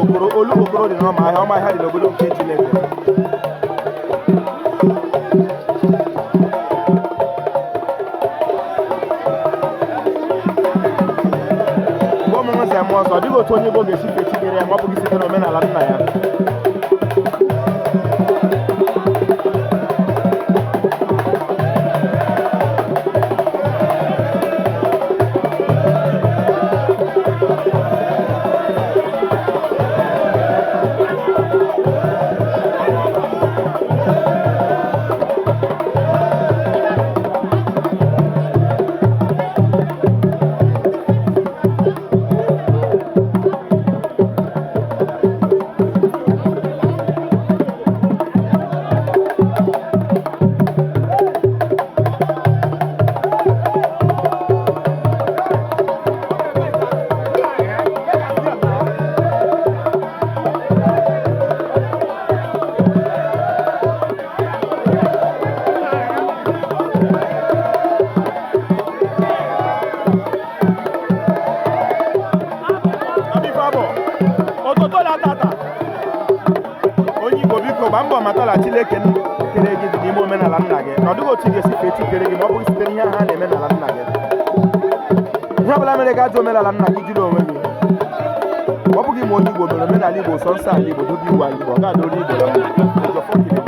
Okoro, Olu Okoro dị n'ọma ahịa, ọma ahịa dị n'obodo nke Chineke. Mgbe ọmụmụ nze mmụọ ọzọ, ọ dịghị otu onye Igbo ga-esi fee chi kere ya ma ọ bụghị site n'omenala nna ya. Onye Igbo, biko gbaa mbọ mata na Chineke kere gị dị n'ime omenala nna gị, na ọ dịghị otu ị ga-esi fee chi kere gị ma ọ bụghị site n'ihe ha na-eme n'ala nna gị. Ihe ọbụla mere gị ajọ omenala nna gị, jụrụ onwe gị. Ma ọ bụghị ma onye Igbo mere omenala Igbo, sọ nsọ ala Igbo, dobe iwu ala Igbo, ọ ga-adị olu Igbo na mma. Ejiofor kelere.